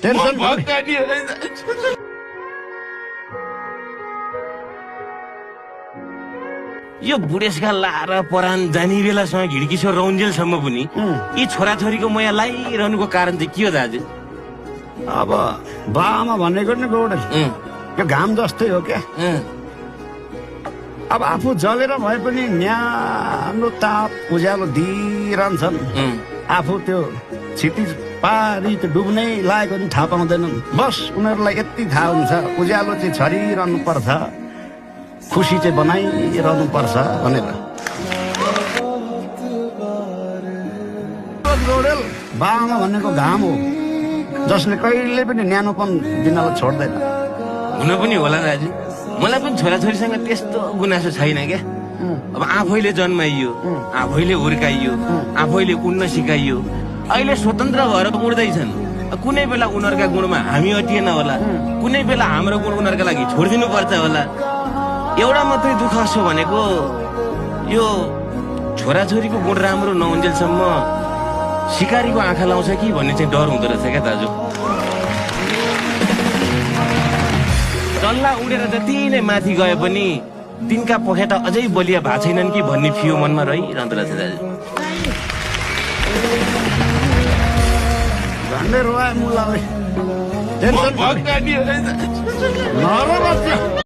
Tension यो बुढेसकाल लाएर परान जाने बेलासँग घिडकिशोर रौन्जेलसम्म पनि यी छोराछोरीको माया लागिरहनुको कारण चाहिँ के हो दाजु? अब बामा भनेको नि गौडे यो घाम जस्तै हो क्या। अब आफू जलेर भए पनि न्यानो ताप उज्यालो दिइरहन्छन्। आफू त्यो छिटिज पारी त्यो डुब्नै लागेको पनि थाहा पाउँदैनन्। बस उनीहरूलाई यति थाहा हुन्छ उज्यालो चाहिँ छरिरहनु पर्छ, खुसी चाहिँ बनाइरहनु पर्छ भनेर। गौडेल बामा भनेको घाम हो जसले कहिले पनि न्यानोपन दिनलाई छोड्दैन। हुन पनि होला दाजु, मलाई पनि छोराछोरीसँग त्यस्तो गुनासो छैन क्या। अब आफैले जन्माइयो, आफैले हुर्काइयो, आफैले उड्न सिकाइयो, अहिले स्वतन्त्र भएर उड्दैछन्। कुनै बेला उनीहरूका गुणमा हामी अटिएन होला, कुनै बेला हाम्रो गुण उनीहरूका लागि छोडिदिनु पर्छ होला। एउटा मात्रै दुःख छ भनेको यो छोराछोरीको गुण राम्रो नहुन्जेलसम्म सिकारीको आँखा लाउँछ कि भन्ने चाहिँ डर हुँदो रहेछ क्या दाजु। डल्ला उडेर जति नै माथि गए पनि तिनका पखेटा अझै बलिया भएको छैनन् कि भन्ने फियो मनमा रहिरहँदो रहेछ दाजु। झन्डै रोए मुलाले टेन्सन